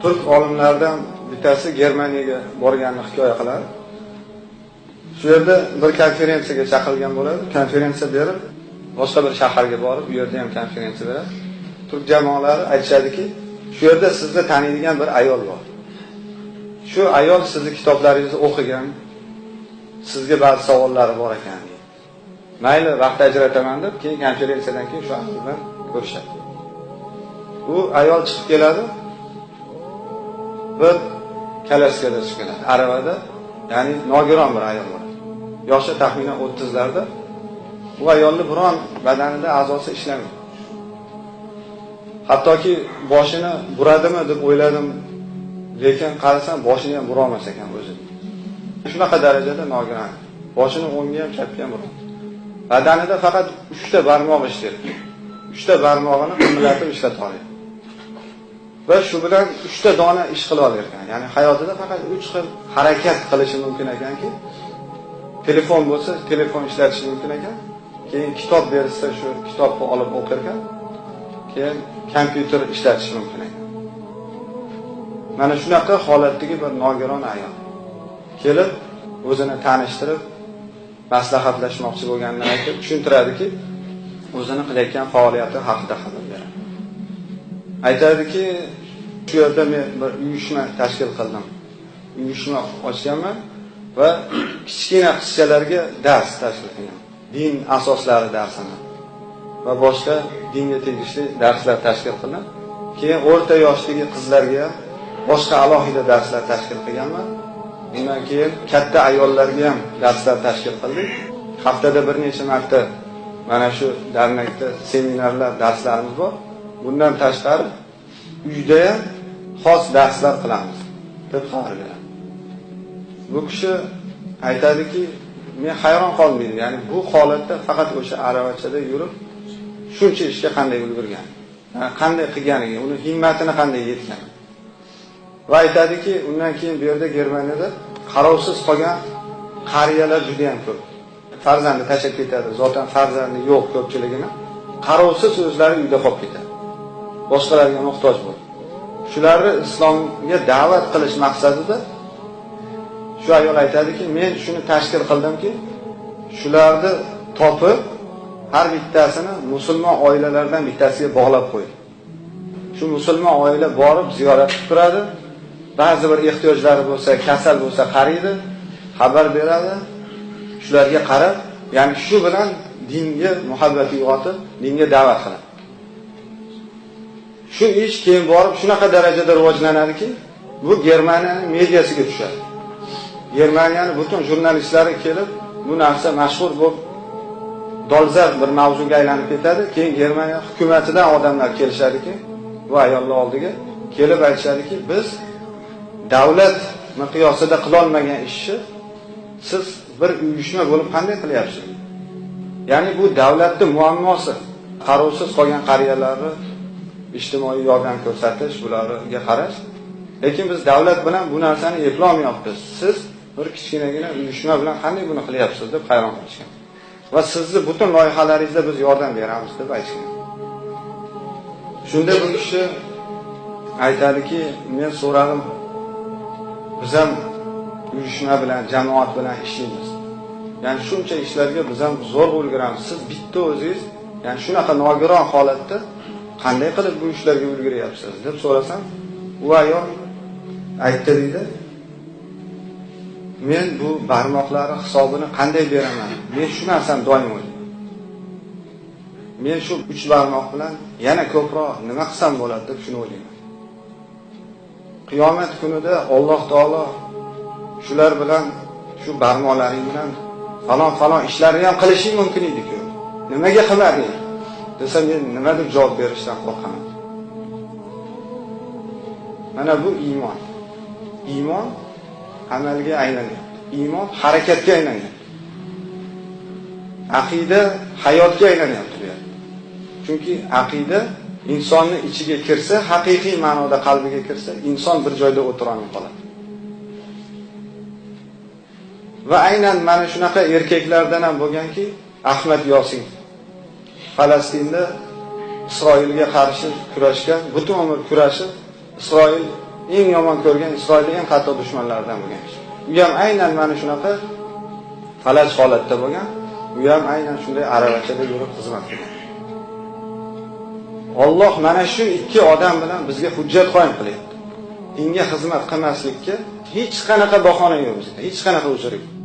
Turk olimlaridan bittasi Germaniyaga borganini hikoya qiladi. Shu yerda bir konferensiyaga chaqirilgan bo'ladi. Konferensiya berib, boshqa bir shaharga borib, u yerda ham konferensiya beradi. Turk jamoalari aytishadiki, shu yerda sizni taniydigan bir ayol bor. Shu ayol sizni kitoblaringizni o'qigan, sizga ba'zi savollari bor ekan deydi. Mayli, vaqt ajrataman deb, keyin konferensiyadan keyin shu ayol bilan ko'rishadi. U ayol chiqib keladi. Bir kalaskada chiqib keladi, aravada, ya'ni nogiron bir ayol bo'ladi. Yoshi taxminan 30larda. Bu ayolni biron badanida a'zosi ishlamaydi. Hattoki boshini buradimi deb o'yladim, lekin qarasam boshini ham burolmas ekan o'zi. Shunaqa darajada nogiron. Boshini o'ngga ham chapga ham burolmas. Badanida faqat 3 ta barmoq ishlaydi. 3 ta barmog'ini qimirlatib ishlata oladi. Va shu bilan 3 ta dona ish qila olar ekan. Ya'ni hayotida faqat 3 xil harakat qilishi mumkin ekanki, telefon bo'lsa, telefon ishlatishi mumkin ekan. Keyin kitob berilsa, shu kitobni olib o'qir ekan. Keyin kompyuter ishlatishi mumkin ekan. Mana shunaqa holatdagi bir nogiron ayol kelib o'zini tanishtirib, maslahatlashmoqchi bo'lganini aytib tushuntiradiki, o'zini qilayotgan faoliyati haqida xabar beradi. Aytadiki, shu yerda men bir uyushma tashkil qildim. Uyushma ochganman va kichkina qizchalarga dars tashkil qilganman. Din asoslari darsini va boshqa dinga tegishli darslar tashkil qildim. Keyin o'rta yoshdagi qizlarga boshqa alohida darslar tashkil qilganman. Undan keyin katta ayollarga ham darslar tashkil qildik. Haftada bir necha marta mana shu dernakda seminarlar, darslarimiz bor. Bundan tashqari uyda ham xos darslar qilamiz deb xabar beradi. Bu kishi aytadiki, men hayron qoldim deydi. Ya'ni bu holatda faqat o'sha aravachada yurib shuncha ishga qanday ulgurgan, qanday qilganiga, uni himmatini qanday yetgan. Va aytadiki, undan keyin bu yerda Germaniyada qarovsiz qolgan qariyalar juda ham ko'p. Farzandi tashlab ketadi, zotan farzandi yo'q ko'pchiligini. Qarovsiz o'zlari uyda qolib ketadi. Boshqalarga muhtoj bo'lib. Shularni islomga da'vat qilish maqsadida shu ayol aytadiki, men shuni tashkil qildimki, shularni topib har bittasini musulmon oilalardan bittasiga bog'lab qo'ydim. Shu musulmon oila borib ziyorat qilib turadi. Ba'zi bir ehtiyojlari bo'lsa, kasal bo'lsa qaraydi, xabar beradi. Shularga qarab, ya'ni shu bilan dinga muhabbat uyg'otib, dinga da'vat qiladi. Shu ish keyin borib shunaqa darajada rivojlanadiki, bu Germaniyaning mediasiga tushadi. Germaniyaning butun jurnalistlari kelib, bu narsa mashhur bo'lib, dolzarb bir mavzuga aylanib ketadi. Keyin Germaniya hukumatidan odamlar kelishadiki, bu ayollar oldiga kelib aytishadiki, biz davlat miqyosida qilolmagan ishni siz bir uyushma bo'lib qanday qilyapsiz? Ya'ni bu davlatning muammosi. Qarovsiz qolgan qariyalarni ijtimoiy yordam ko'rsatish, bularga qarash. Lekin biz davlat bilan bu narsani eplolmayapmiz. Siz bir kichkinagina uyushma bilan qanday buni qilyapsiz deb hayron qolishgan. Va sizni butun loyihalaringizda biz yordam beramiz deb aytishgan. Shunda bu kishi aytadiki, men so'radim, biz ham uyushma bilan, jamoat bilan ishlaymiz. Ya'ni shuncha ishlarga biz ham zo'r ulguramiz. Siz bitta o'zingiz, ya'ni shunaqa nogiron holatda qanday qilib bu ishlarga ulguryapsiz deb so'rasam, u ayol aytdi deydi, men bu barmoqlari hisobini qanday beraman? Men shu narsani doim o'ylayman. Men shu 3 barmoq bilan yana ko'proq nima qilsam bo'ladi deb shuni o'ylayman. Qiyomat kunida Alloh taolo shular bilan, shu barmoqlaring bilan falon falon ishlarni ham qilishing mumkin edi-ku. Nimaga qilmading? Desa men nima deb javob berishdan qo'rqaman. Mana bu iymon. Iymon amalga aylanyapti. Iymon harakatga aylanyapti. Aqida hayotga aylanyapti bu yerda. Chunki aqida insonni ichiga kirsa, haqiqiy ma'noda qalbiga kirsa, inson bir joyda o'tira olmay qoladi. Va aynan mana shunaqa erkaklardan ham bo'lganki, Ahmad Yosin Falastinda Isroilga qarshi kurashgan, butun umr kurashib, Isroil Eng yomon ko'rgan Isroilning eng qattiq dushmanlaridan bo'lgan kishi. U ham aynan mana shunaqa falaj holatda bo'lgan. U ham aynan shunday aravachada yurib xizmat qilgan. Alloh mana shu ikki odam bilan bizga hujjat qoyim qilyapti. Dinga xizmat qilmaslikka hech qanaqa bahona yo'q bizga, hech qanaqa uzr yo'q.